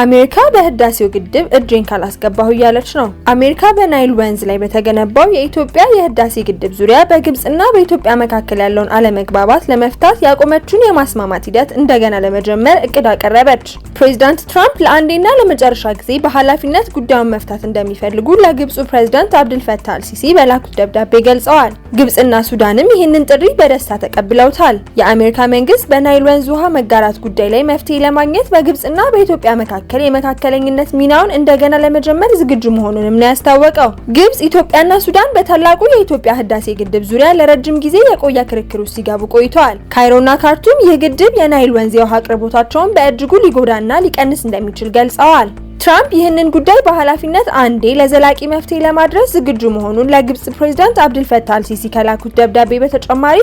አሜሪካ በህዳሴው ግድብ እጄን ካላስገባሁ እያለች ነው። አሜሪካ በናይል ወንዝ ላይ በተገነባው የኢትዮጵያ የህዳሴ ግድብ ዙሪያ በግብጽና በኢትዮጵያ መካከል ያለውን አለመግባባት ለመፍታት ያቆመችውን የማስማማት ሂደት እንደገና ለመጀመር እቅድ አቀረበች። ፕሬዚዳንት ትራምፕ ለአንዴና ለመጨረሻ ጊዜ በኃላፊነት ጉዳዩን መፍታት እንደሚፈልጉ ለግብጹ ፕሬዝዳንት አብዱል ፈታህ አልሲሲ በላኩት ደብዳቤ ገልጸዋል። ግብጽና ሱዳንም ይህንን ጥሪ በደስታ ተቀብለውታል። የአሜሪካ መንግስት በናይል ወንዝ ውሃ መጋራት ጉዳይ ላይ መፍትሄ ለማግኘት በግብጽና በኢትዮጵያ መካከል የመካከለኝነት ሚናውን እንደገና ለመጀመር ዝግጁ መሆኑንም ነው ያስታወቀው። ግብጽ፣ ኢትዮጵያና ሱዳን በታላቁ የኢትዮጵያ ህዳሴ ግድብ ዙሪያ ለረጅም ጊዜ የቆየ ክርክር ውስጥ ሲገቡ ቆይተዋል። ካይሮና ካርቱም ይህ ግድብ የናይል ወንዝ የውሃ አቅርቦታቸውን በእጅጉ ሊጎዳና ሊቀንስ እንደሚችል ገልጸዋል። ትራምፕ ይህንን ጉዳይ በኃላፊነት አንዴ ለዘላቂ መፍትሄ ለማድረስ ዝግጁ መሆኑን ለግብጽ ፕሬዝዳንት አብዱል ፈታህ አልሲሲ ከላኩት ደብዳቤ በተጨማሪ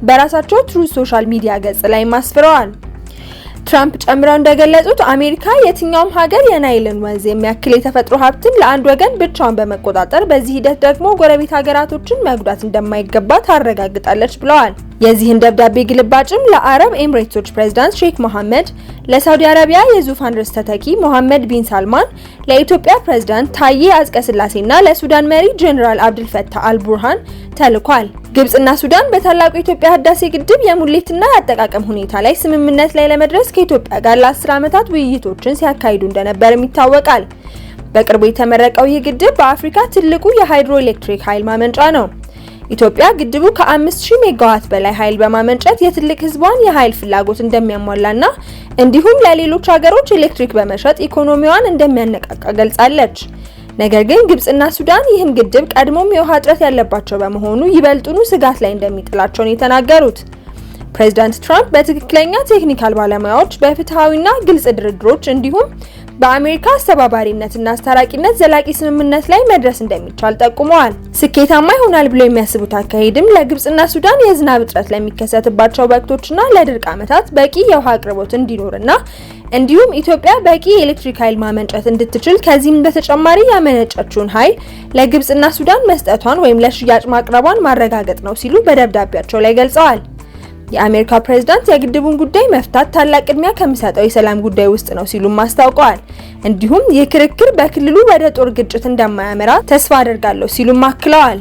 በራሳቸው Truth Social ሚዲያ ገጽ ላይ አስፍረዋል። ትራምፕ ጨምረው እንደገለጹት አሜሪካ የትኛውም ሀገር የናይልን ወንዝ የሚያክል የተፈጥሮ ሀብትን ለአንድ ወገን ብቻውን በመቆጣጠር በዚህ ሂደት ደግሞ ጎረቤት ሀገራቶችን መጉዳት እንደማይገባ ታረጋግጣለች ብለዋል። የዚህን ደብዳቤ ግልባጭም ለአረብ ኤምሬቶች ፕሬዝዳንት ሼክ መሐመድ፣ ለሳውዲ አረቢያ የዙፋን ርስት ተተኪ ሞሐመድ ቢን ሳልማን፣ ለኢትዮጵያ ፕሬዝዳንት ታዬ አጽቀሥላሴና ለሱዳን መሪ ጄኔራል አብዱል ፈታህ አልቡርሃን ተልኳል። ግብጽና ሱዳን በታላቁ የኢትዮጵያ ህዳሴ ግድብ የሙሌትና የአጠቃቀም ሁኔታ ላይ ስምምነት ላይ ለመድረስ ከኢትዮጵያ ጋር ለ10 ዓመታት ውይይቶችን ሲያካሂዱ እንደነበርም ይታወቃል። በቅርቡ የተመረቀው ይህ ግድብ በአፍሪካ ትልቁ የሃይድሮ ኤሌክትሪክ ኃይል ማመንጫ ነው። ኢትዮጵያ ግድቡ ከ5000 ሜጋዋት በላይ ኃይል በማመንጨት የትልቅ ህዝቧን የኃይል ፍላጎት እንደሚያሟላና እንዲሁም ለሌሎች ሀገሮች ኤሌክትሪክ በመሸጥ ኢኮኖሚዋን እንደሚያነቃቃ ገልጻለች። ነገር ግን ግብጽና ሱዳን ይህን ግድብ ቀድሞም የውሃ እጥረት ያለባቸው በመሆኑ ይበልጡኑ ስጋት ላይ እንደሚጥላቸው ነው የተናገሩት። ፕሬዚዳንት ትራምፕ በትክክለኛ ቴክኒካል ባለሙያዎች፣ በፍትሃዊና ግልጽ ድርድሮች እንዲሁም በአሜሪካ አስተባባሪነትና አስታራቂነት ዘላቂ ስምምነት ላይ መድረስ እንደሚቻል ጠቁመዋል። ስኬታማ ይሆናል ብለው የሚያስቡት አካሄድም ለግብጽና ሱዳን የዝናብ እጥረት ለሚከሰትባቸው ወቅቶችና ለድርቅ ዓመታት በቂ የውሃ አቅርቦት እንዲኖርና እንዲሁም ኢትዮጵያ በቂ የኤሌክትሪክ ኃይል ማመንጨት እንድትችል፣ ከዚህም በተጨማሪ ያመነጨችውን ኃይል ለግብጽና ሱዳን መስጠቷን ወይም ለሽያጭ ማቅረቧን ማረጋገጥ ነው ሲሉ በደብዳቤያቸው ላይ ገልጸዋል። የአሜሪካ ፕሬዝዳንት የግድቡን ጉዳይ መፍታት ታላቅ ቅድሚያ ከሚሰጠው የሰላም ጉዳይ ውስጥ ነው ሲሉም አስታውቀዋል። እንዲሁም ይህ ክርክር በክልሉ ወደ ጦር ግጭት እንደማያመራ ተስፋ አደርጋለሁ ሲሉም አክለዋል።